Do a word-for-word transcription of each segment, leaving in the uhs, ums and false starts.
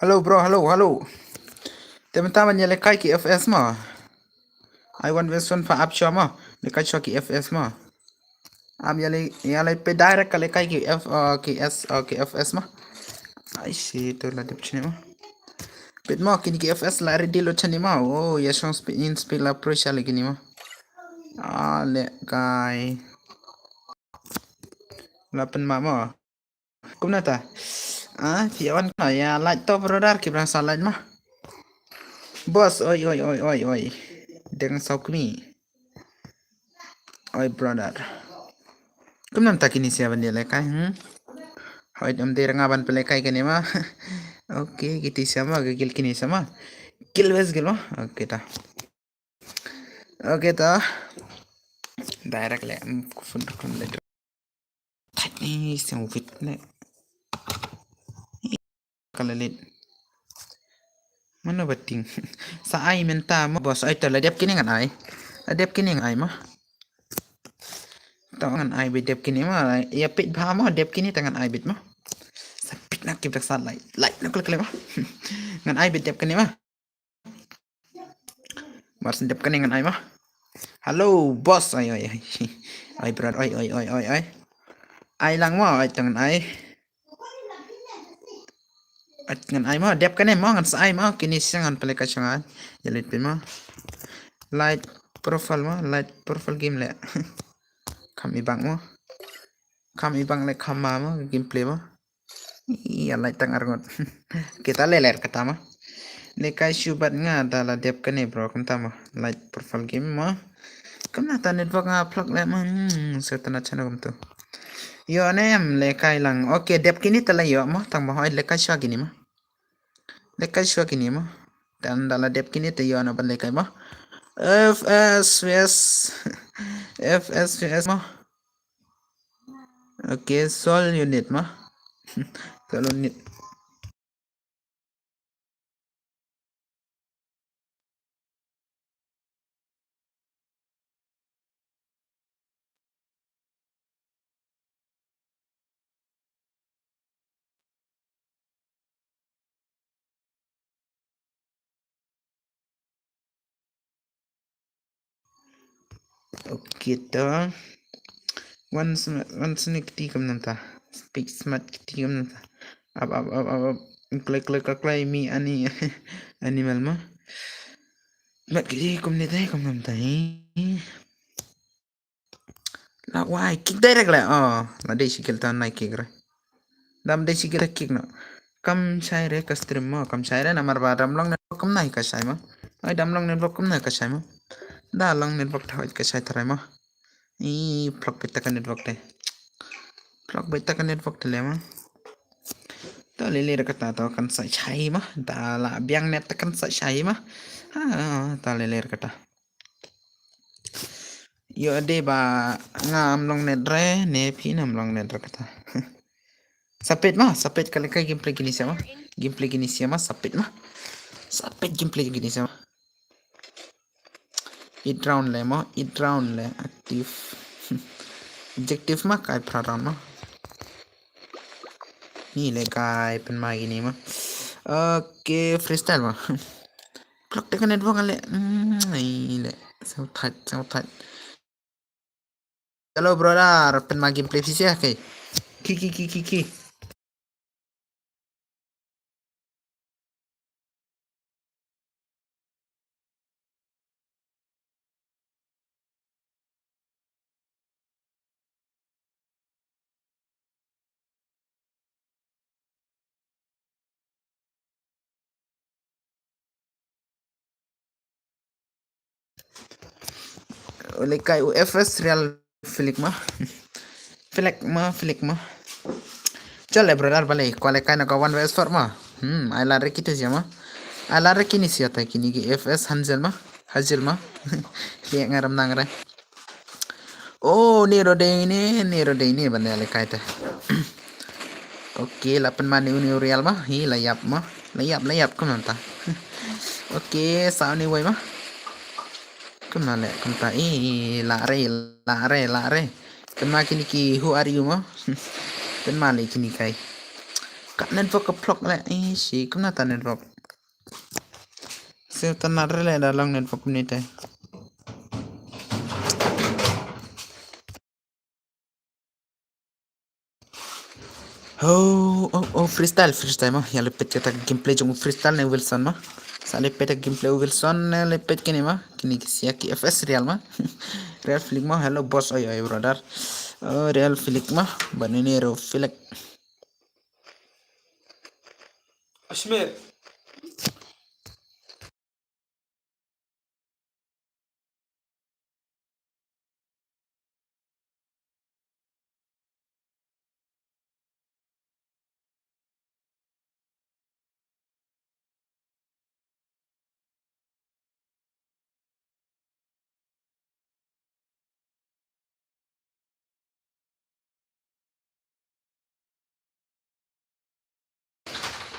Hello bro, hello, hello. Te mynta ban ïalehkai ki F S mo. Ai wan version fa app shuwa mo. Lehkai shuwa ki F S mo. Am ïaleh ïaleh pe direct ka lehkai ki F uh, ki S uh, ki F S mo. Ai shi to la dep chini mo. Pet mo kini ki F S la ready lo chini mo. Oh ya shong speed in speed la pressure lagi ni mo. Ah lehkai. La pynmah mo. Kumna ta. Ah, phi wan kumna ïa light to brother ki brang sa light ma. Boss, oi oi oi oi oi. Deng saw kmi. Oi brother. Kumna ta kini sia ban dia lehkai. Hmm. Hoi dam de ranga ban pelekai kini ma. Okay, kiti sama gagil kini sama. Gil wes gil ma. Okay ta. Okay ta. Direct le. Hmm, kufun kufun le. Thait ni seng wit ne. Kalalit. Mano bating. Sa ai mynta mo boss ai to la dep kini ngan ai. La dep kini ngan ai mo. To ngan ai bit dep kini mo. Ya pit bha mo dep kini ta ngan ai bit mo. Sa pit na kip dak sa lai. Lai na klik klik mo. Ngan ai bit dep kini mo. Mar sendep kane ngan ai ma. Hello boss, ai ai ai. Ai brother, ai ai ai ai ai. Ai lang ma, ai tangan ai. Ai tangan ai ma, dep kane ma ngan sa ai ma, kini siang ngan pele ka siang ai. Jalit pin ma. Light profile ma, light profile game le. Kam ibang ma. Kam ibang le kam ma ma, gameplay ma. Ïa light tang arngut. Kita leler kata ma. Lehkai shu bad nga da la dep kane bro kumta ma. Light profile game ma. Kumna ta network nga plug le ma. Hmm, so tana chana kumtu. Yo nem lehkai lang. Okay, dep kini ta la yo ma. Tang ma hoi lehkai shu kini ma. Lehkai shu kini ma. Dan da la dep kini ta yo na ban lehkai ma. F S V S. F S V S ma. Okay, sol unit ma. Sol unit. Okay ta. Wan sne wan sne kti kam nanta. Speak smart kti kam nanta. Up up up up up. Klai klai klai klai mi ani animal ma. Mat kti kum ni tai kum nanta. La wai kick direct le. Oh, la dei shi kill ta nai kick re. Dam dei shi kill kick no. Kam shai re ka stream mo, kam shai re namar ba dam long network kam nai ka shai mo. Ai dam long network kam nai ka shai mo. Da long network ta ka shai trai mo. I plug beta ka network te. Plug beta ka network te le mo. Ta le le re kata ta kan sa shai mo. Da la biang net ta kan sa shai mo. Ha, ta le le re kata. Yo ade ba nga am long net re ne phi na am long net re kata. Sapit ma, sapit kali ka gameplay kini siama. Gameplay kini siama sapit ma. Sapit gameplay kini siama. It round le ma, it round le active. Objective ma kai pra round ma. Ni le kai pen ma gini ma. Okay, freestyle ma. Plak tekan network ale. Hmm, ni le. Sau thait, sau thait. Hello brother, pen ma gameplay sisi ya kai. Ki ki ki ki ki. Lekai u F S real filik ma. Filik ma, filik ma. Chale brother bale, kwale kai na ka one way shot ma. Hmm, ai la reki tu ma. Ai la reki ni siata kini ki F S Hazel ma. Hazel ma. Liak ngaram nangre. Oh, ni rodei ni, ni rodei ni bane lekai te. Okay, la pen ma ni uni real ma. Hi la yap ma. La yap, la yap kum nanta. Okay, sa ni wai ma. Kum na le, kum ta. Eh, la re, la re, la re. Kum ma kini ki who are you ma. Pen ma le kini kai. Network ka phlok le. Ishi, kumno ta network. Sir ta nat re le da long network kumne te. Oh, oh, oh, freestyle, freestyle ma. Ïa leit peit kata gameplay jong u freestyle ne Wilson ma. Sa leit peit gameplay u Wilson ne leit peit kine ma. Kine ki sia ki F S Real ma. Real Felix ma. Hello boss, oi, oi, brother. Oh, Real Felix ma. Banini Real Felix. Ashmir.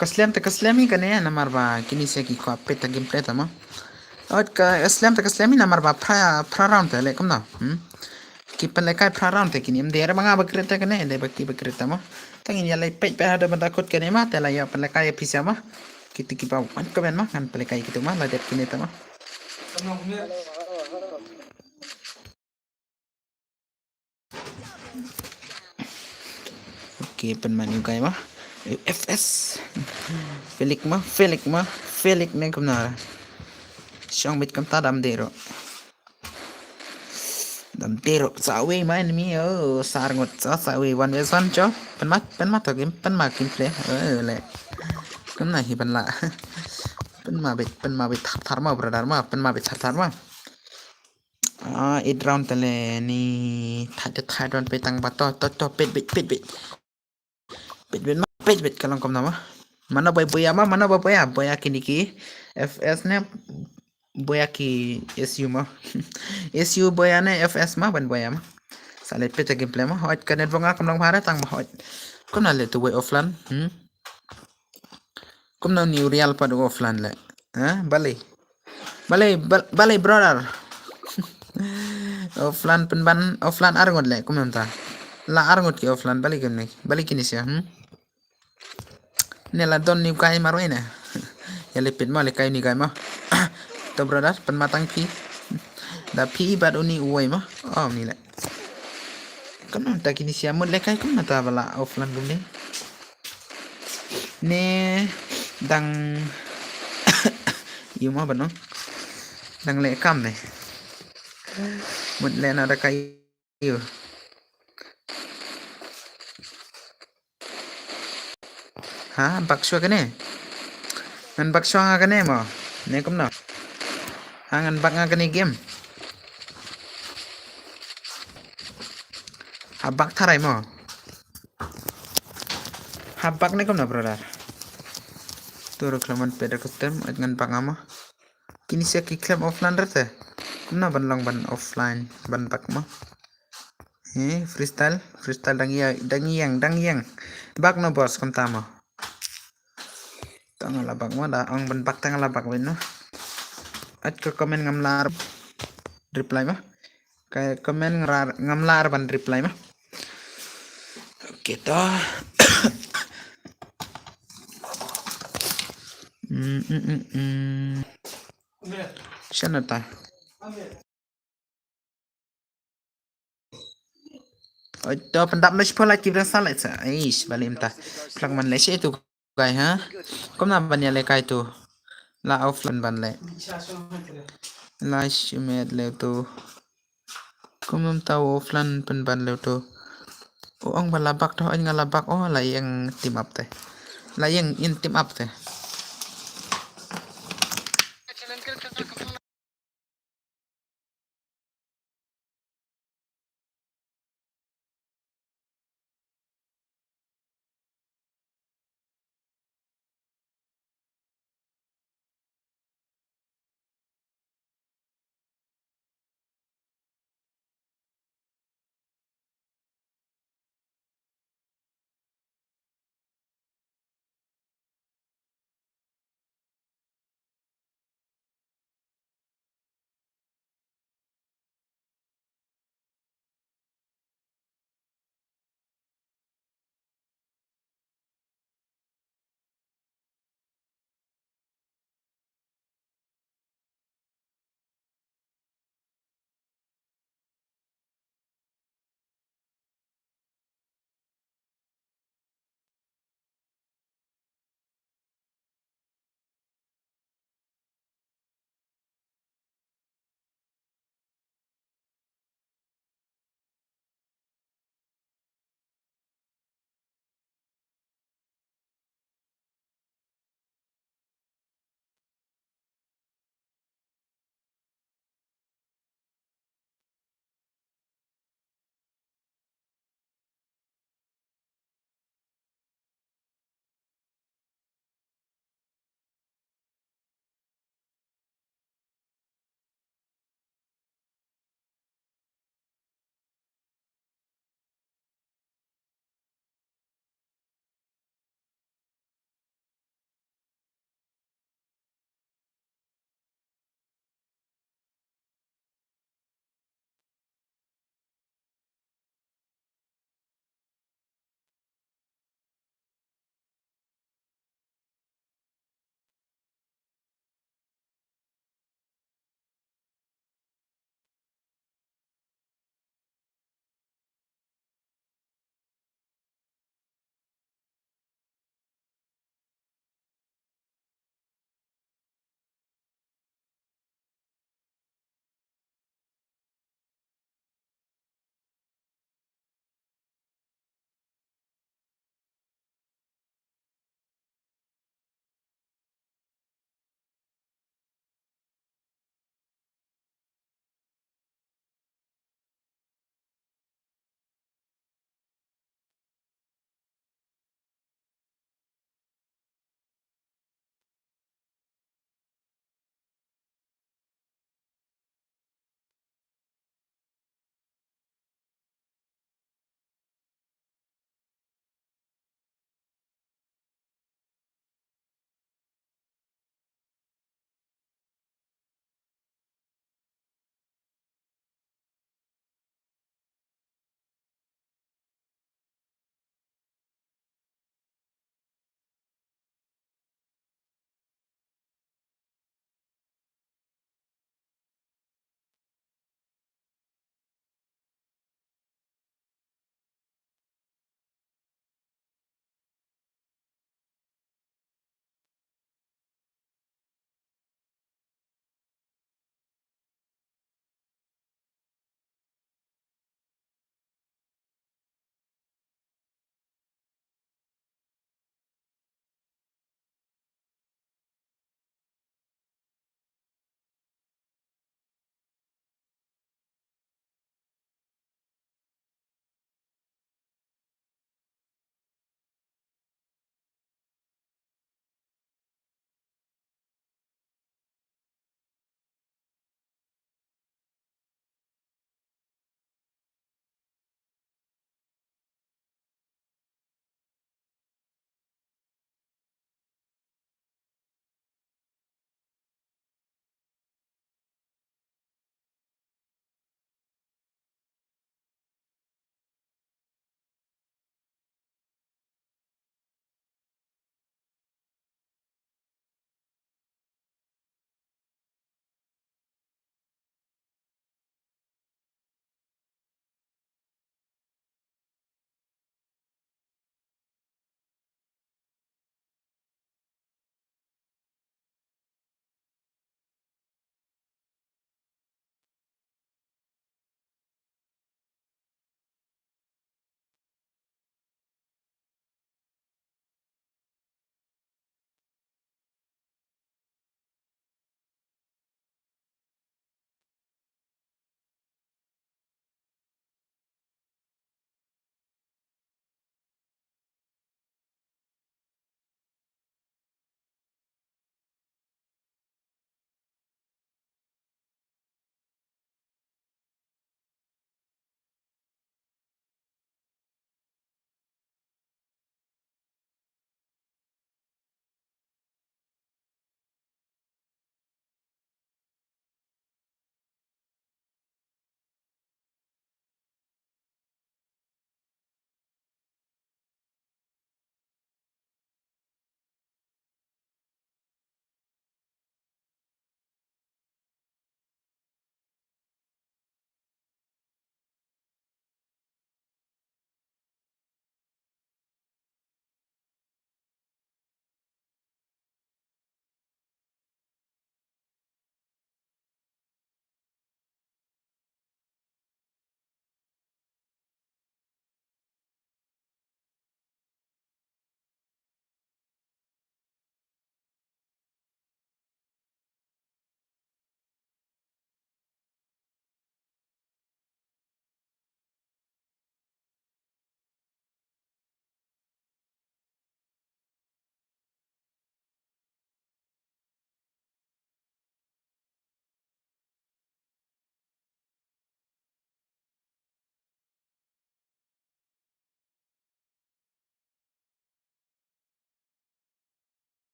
Ka slem te ka slem hi kane namar ba kine sia ki kwah peit ta gameplay ta ma. Ot ka slem te ka slem hi namar ba phra, phra round te le kumno. Hmm. Ki pynlehkai phra round te kine, ym dei re ba nga ba create te kane, dei ba ki ba create ta ma. Tang ngin ïa leit peit peit haduh ban da kut kane ma, te la ïa pynlehkai ïa phi sia ma. Kito kiba wan comment ma, ngan pynlehkai kito ma, la dep kine ta ma. Okay, pynman u guy ma. F S. Felix ma, Felix ma, Felix ne kumno. Shong bit kumta dam dero. Dam dero, sa wei ma enemy, oh, sa arngut, sa, sa wei, one versus one, cho. Pynma, pynma to game, pynma gameplay. Oh, le. Kumno hi pynla. Pynma bit, pynma bit thar thar ma, brother ma, pynma bit thar thar ma. Ah, eight round te le ni thait thait round pe tang ba to, to, to, peit beit, peit beit. Peit beit ma, peit beit ka long kumno ma. Mano ba buaia ma, mano ba buaia, buaia kine ki F S ne buaia ki S U ma. S U buaia ne F S ma, ban buaia ma. Sa leit peit gameplay ma, hooid ka network nga kam long bha re tang ma hooid. Kumno le tu wei offline, hmm. Kumno ni u Real pat u offline le. Ha, balei. Balei, bal-, balei brother. Offline pynban, offline arngut le, kumno ta. La arngut ki offline, balei kine, balei kine sia, hmm? Ne la don ni u guy marwei ne. Ïa leit peit ma, lehkai ni guy ma. To brother, pynma tang phi. Da phi bad uni uwei ma. Oh, ni le. Kumno ta kine sia mut lehkai kumno ta ba la offline kumne. Ne dang ïu ma ba no. Dang leh kam ne. Mut leh na da ka ïu. Ha, bak shuwa kane. Ngan bak shuwa nga kane mo. Ne kumno. Ha, ngan bak nga kane game. Ha, bak tharai mo. Ha, bak ne kumno brother. Tu ruh khlem peit da ka stem, ngan bak nga mo. Kine sia ki khlem offline rete. Kumno ban long ban offline, ban bak mo. He, freestyle, freestyle dang ïa, dang ïeng, dang ïeng. Bak no boss, kumta mo. Tang la bak mo, da ong ban bak tang la bak win no. At ka comment ngam lar reply mo. Ka comment ngrar, ngam lar ban reply mo. Okay to. Mm, mm, mm, mm. Shano ta. Oi, to pyndap na shipor la ki brang sa la sa. Eish, bali mta. Plak man le shi tu kai ha. Kumno ban ïa lehkai tu. La offline ban leh. La shimet le tu. Kumno mta offline pynban le tu. O ong ba la bak to, ong nga la bak, o la ïeng team up te. La ïeng in team up te.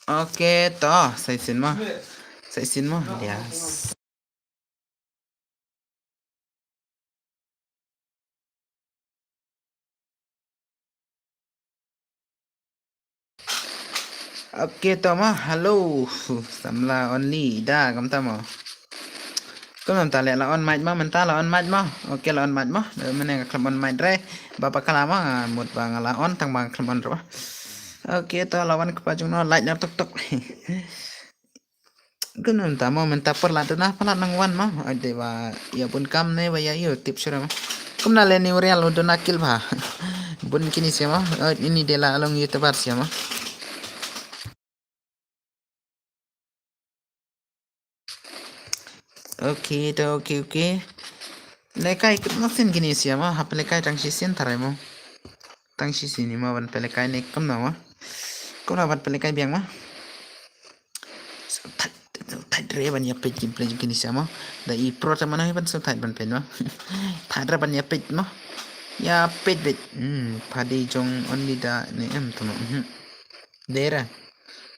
Okay, to, sa shisien mo. Sa shisien mo. Yes. Okay, to mo. Hello. Samla only da kam ta mo. Kumno mynta, la on mic mo mynta, la on mic mo. Okay, la on mic mo. Mynne nga khlem on mic re. Ba ba kala mo, mut ba nga la on tang ba nga khlem on re mo. Okay, to la wan kpa jong no, like na tok tok. Kumno mynta mo, mynta por la duna palat nang wan mo. Ade ba ïa bun kam ne ba ïa ïa tip shuh re mo. Kumno le ni real u duna kill ba. Bun kine shisha mo. Ini de la long YouTuber shisha mo. Okay, to, okay, okay. Lekai kumno sien kine shisha mo, ha pelekai tang shisien tare mo. Tang shisien ni mo ban pelekai ne kumno mo. Kumno ban pelekai biang mo. Sngewthuh, sngewthuh re ban ïa peit gameplay jong kine shisha mo. Da i pro te mano ban sngewthuh ban peit mo. Thad re ban ïa peit mo. Ïa peit peit. Hmm, pha dei jong only da ne em to mo. Hmm. Dei re.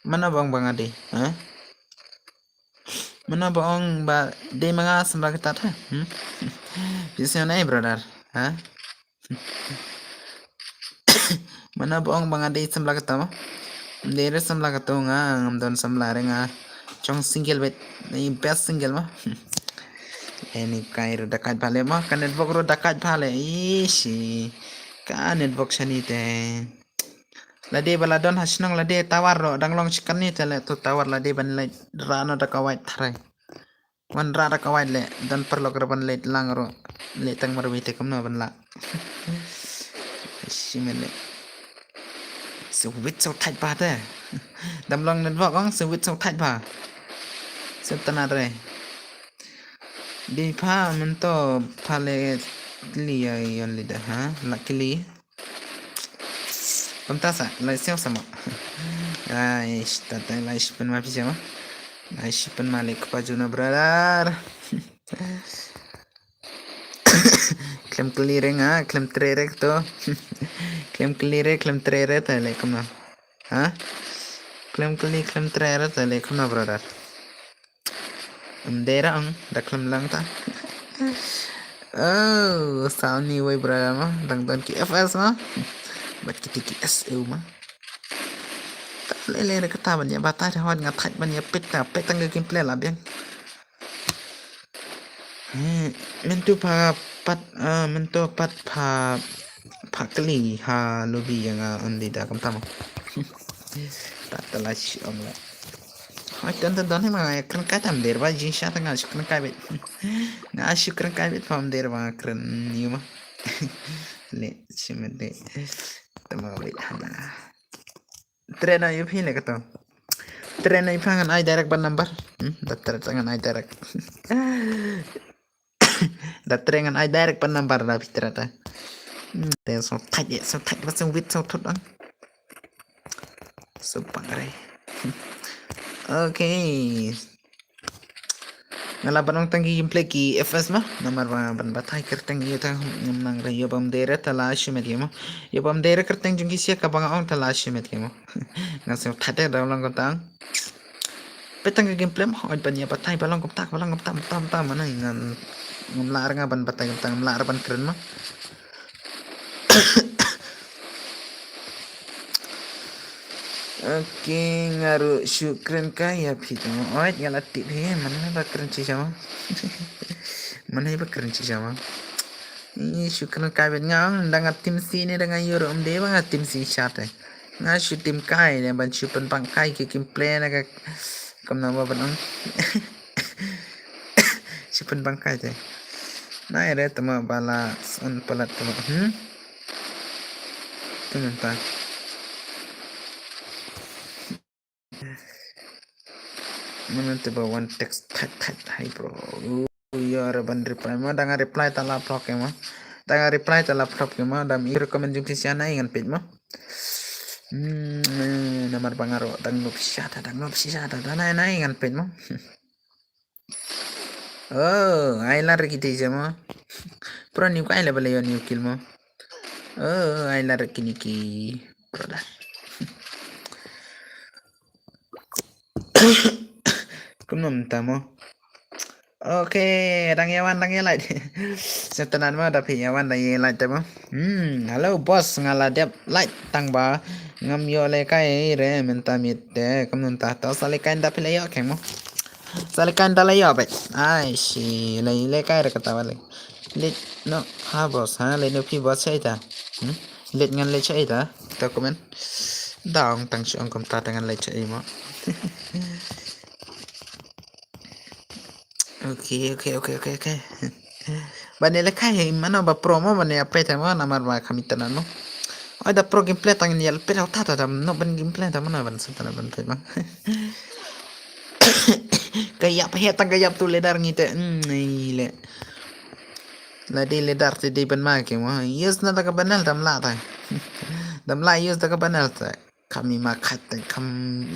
Mano ba ong ba nga dei, ha? Mano ba ong ba dei ma nga samla kata tha? Hmm? Phi sngewthuh ne brother, ha? Mano ba ong ba nga dei samla kata mo? Dei re samla kata nga, ngam don samla re nga. Chong single beit, ni best single mo. Ini kai ru dakat bale mo, ka network ru dakat bale. Ishi. Ka network shani te. Lade ba la don ha shnong lade tower ro dang long shikani te le to tower lade ban leit rano da ka wait thrai. Wan ra da ka wait le don parlok ra ban leit lang ro. Le tang mar wite kumno ban la. Shimele. So wit so tight ba te. Dam long network ong so wit so tight ba. So tana re. Di pha mynto pha le kli ya yon lida ha la kli. Kumta sa lai siang sama. Ai, tata lai sipan ma pisa ma. Lai sipan ma le kpa juna brother. Klem kli re nga, klem tre re to. Klem kli re, klem tre re ta le kumno. Ha? Klem kli, klem tre re ta le kumno brother. Ym dei ra ong da khlem lang ta. Oh, saw ni wei brother mo dang don ki F S mo. Bad kiti ki S U mo. Ta le le re kata ban ïa batai ta hot nga thait ban ïa pit ta pit tang ka gameplay la biang. Hmm, mynta pha pat, ah, mynta pat pha, pha kli ha lobby ïa nga ym dei da kumta mo. Ta ta la shi ong la. Hoi, don, don, don, ma, kren kai tam der ba, jin sha ta nga shu kren kai bit. Nga shu kren kai bit pam der ba, kren yu ma. Le, shi ma de. Tama bit hana. Tre na yu phi le kato. Tre na yu pha ngan ai direct ban number. Hmm, da tre ta ngan ai direct. Da tre ngan ai direct pan number da pitra ta. Hmm, te so thait ye, so thait ba so wit so thut ang. So pang re. Okay. Nga la ban ong tang ki gameplay ki F S ma. Namar ba ban batai kyrteng ïa ta ngam nang re ïa bam dere ta la shimet ïa mo. Ïa bam dere kyrteng jong ki sia ka ba nga ong ta la shimet ïa mo. Nga so thait da long ko tang. Petang ka gameplay mo, oi ban ïa batai ba long kumta, ba long kumta, kumta, kumta, mana ngan, ngam lah ra nga ban batai kumta, ngam lah ra ban kren mo. Okay, nga ruh shu kren kai ïa phi tu mo. Oi, nga la tip hi, mana ba kren shisha mo. Mana ba kren shisha mo. Ih, shu kren kai bad nga, da nga team C ne da nga ïoh ruh ym dei ba nga team C shat eh. Nga shu team kai ne ban shu pynbang kai ki gameplay na ka kumno ba ban ong. Shu pynbang kai te. Nai re tama ba la un palat tama. Hmm? Tu mynta. Mana te ba wan text thait thait hai bro. Yo re ban reply ma, da nga reply ta la block ma. Da nga reply ta la block ma, da mi recommend jong Christian ai ngan peit ma. Hmm, namar ba nga ruh dang nop shisha ta, dang nop shisha ta, da nai nai ngan peit ma. Oh, ai lar ki te ma. Pro new kai le bale yo new kill ma. Oh, ai lar ki ni ki brother. Kumno mynta mo? Okay, dang ïa wan, dang ïa lait. Sngewtynnat mo, da phi ïa wan, dang ïa lait te mo. Hmm, hello boss, nga la dep lait tang ba ngam ïoh lehkai re mynta miet te, kumno mynta? To sa lehkai da phi la ïoh kheng mo. Sa lehkai da la ïoh beit. Ai shi, la lehkai re kata ba leh. Leit noh ha boss, ha, leit noh phi boss shaei ta. Hmm? Leit ngan leit shaei ta. To kumne. Da ong tang shu ong kumta, te ngan leit shaei mo. Okay, okay, okay, okay, okay. Ban ïa lehkai hi mano ba pro mo, ban ïa peit mo, namar ba kham itynnat mo. Oi, da pro gameplay tang ïa peit ta ta, da no ban gameplay ta mano ban sngewtynnat ban peit mo. Ka ïap hi tang ka ïap tu ladder ngi te. Hmm, ngi leh. La dei ladder te dei ban ma ki mo. Use na ta ka banal dam la ta. Dam la use ta ka banal ta. Kham i ma khat te, kham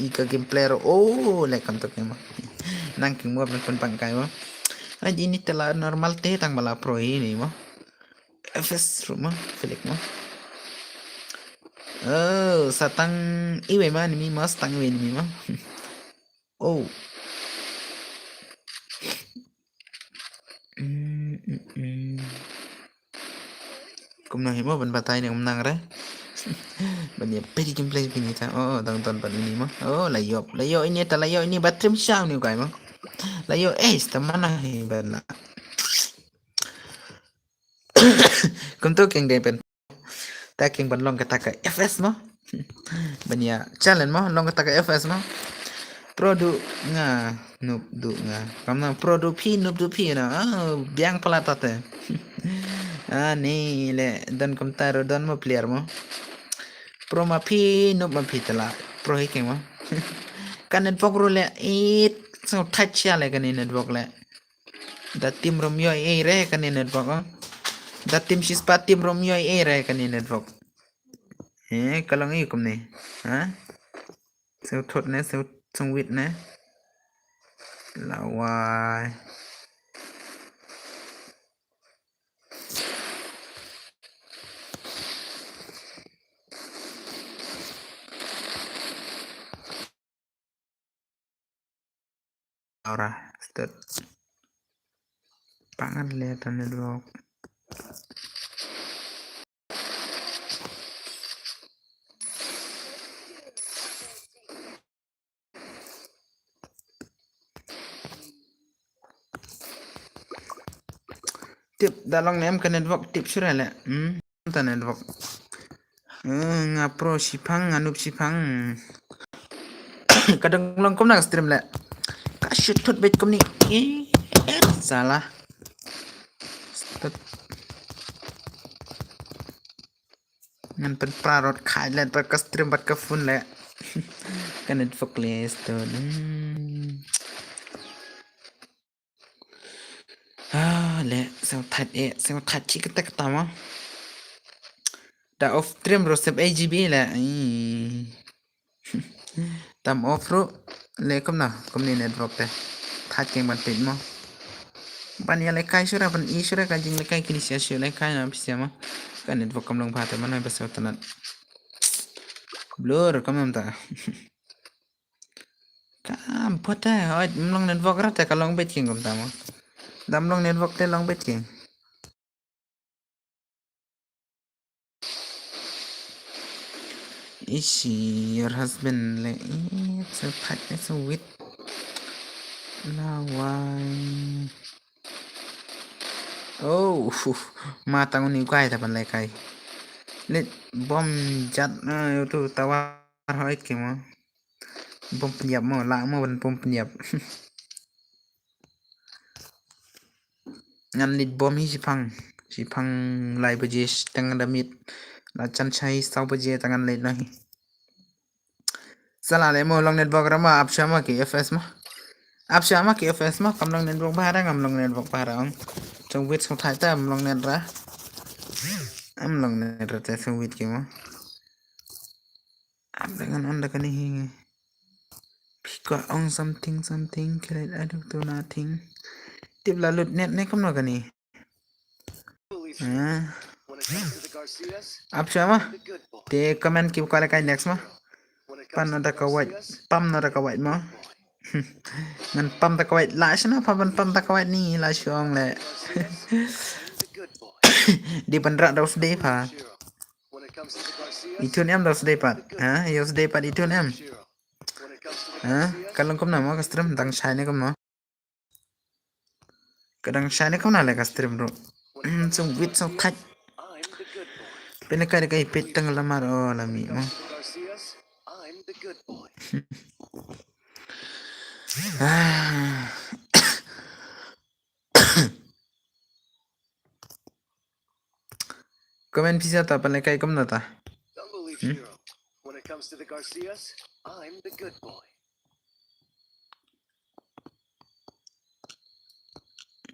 i ka gameplay ruh. Oh, leh kumto ki mo. Nang ki mo ban pynpang kai mo. Ai, ini te la normal te tang ba la pro ini mo. F S ruh mo, Felix mo. Oh, sa tang iwei ma enemy mo, sa tang iwei enemy mo. Oh. Mm, mm, mm. Kumno hi mo ban batai ne kumno re. Ban ïa peit gameplay phi ni ta. Oh, dang don pat ini mo. Oh, la ïoh. La ïoh ini ta, la ïoh ini ba trim shang ni kai mo. La ïoh, eh, sta mana hi ban la. Kumto keng dei pen. Ta keng ban long kata ka F S mo. Ban ïa challenge mo, long kata ka F S mo. Pro duh nga, noob duh nga. Kam na pro duh phi, noob duh phi na. Ah, biang palat ta te. Ah, ni leh don kumta ruh don mo player mo. Pro ma phi, noob ma phi te la. Pro hi keng mo. Ka network ruh leh it so touch ïa leh kane network leh. Da tim rum ïoh ei re kane network, oh. Da tim shispah tim rum ïoh ei re kane network. Eh, ka long ei kumne. Ha? Sngewthut ne, sngewthut sngewit ne. Lawai. Ora, start. Pangan le ta network. Tip da long ne em ka network tip shuh re le. Hmm. Ta network. Eh, nga pro shipang, nga noob shipang. Ka dang long kumno ka stream le. Ka shu thut beit kumne. Eh, eh, salah. Start. Ngan pynpra rot khai let bad ka stream bad ka phone le. Ka network le start. Hmm. Ah, le, sngewthuh eh, sngewthuh chi kata kata mo. Da off stream ruh sep A G B le. Ih. Tam off ruh le kumno, kumne network te. Thait keng ban peit mo. Ban ïa lehkai shuh re, ban i shuh re ka jinglehkai kine sha shuh lehkai na pisa mo. Ka network kam long bha te mano ba sngewtynnat. Blur kam namta. Kam pota, oi, mlong network ra te ka long beit keng kumta mo. Dam long network te long beit keng. Is she your husband le, it's a pat, it's a wit. Lawai. Oh, ma tang uni kai ta ban lehkai. Let bom jat na yotu tawar hoit kemo. Bom pynïap mo, lah mo ban bom pynïap. Ngan leit bom hi shipang. Shipang lai baje tang da miet. La jan shai saw baje tang ngan leit noh hi. Salah le mo long network ra ma, ap sha ma ki F S ma. Ap sha ma ki F S ma, kam long network bha ra, ngam long network bha ra ong. Chong wit song thai ta, am long net ra. Am long net ra te song wit ki mo. Ap da ngan on da kane hi. Phi kwah ong something, something, khlem adu to nothing. Tip la lut net ne kumno kane. Ah. Ap sha ma. Te comment ki kwah lehkai next ma. Pam noh da ka wait, pam noh da ka wait ma. Ngan pam ta kawai la shna pha ban pam ta kawai ni la shong le. Di ban rak da u sdei pha. Itun em da u sdei pat. Ha, ïa u sdei pat itun em. Ha, ka long kumno mo ka stream dang shai ne kumno. Ka dang shai ne kumno le ka stream ruh. Hmm, sngewbha sngewthait. Pynlehkai da ka ipit tang lamar o la mih mo. Ah. Comment pisa ta pynlehkai kumno ta. Hmm?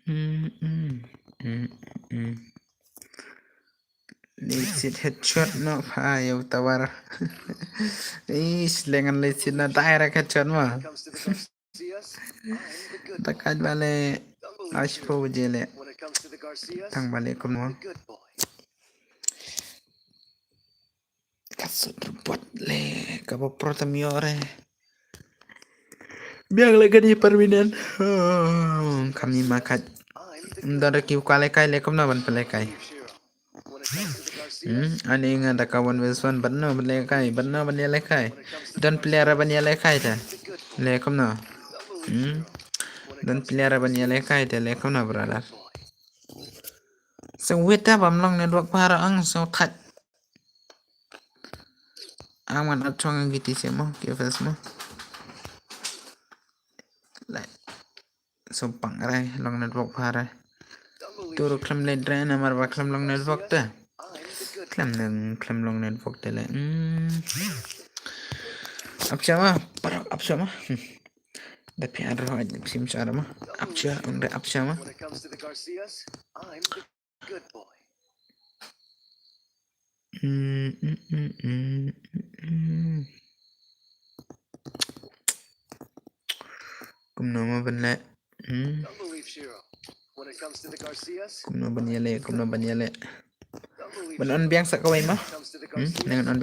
Mm, mm, mm, mm. Late seed headshot no pha ïa u tawar. Ish, lengan late seed na direct headshot ma. Da kat bale. Ash po je le. Tang bale kumno. Ka sut robot le ka ba pro tam ïoh re. Biang le ka di permanent. Hmm, kami makat. Ndon re ki u ka lehkai le kumno ban pynlehkai. Hmm, ani nga da ka one versus one ban no ban lehkai, ban no ban ïalehkai. Don player ban ïalehkai ta. Le kumno. Hmm. Don player ban ïalehkai ta le kumno brother. Sngewbha bam long network para ang sngewthait. Ang man at chong ang kiti se mo, ki fes mo. Lai. Sumpang rai, long network phare. Turu klem le dre namar ba klem long network te. Klem nang, klem long network te le. Hmm. Ap chama, para ap chama. Hmm. Da pi adro aj sim chara ma. Ap cha, ang da ap chama. Good boy. Mm, mm, mm, mm, mm, mm. Kumno ma ban leh. Hmm. Don't believe Shiro. When it comes to the Garcias, kumno ban ïaleh, kumno ban ïaleh. Don't believe Ban on biang sa kawai ma. When it comes to the Hmm, Garcias, nang on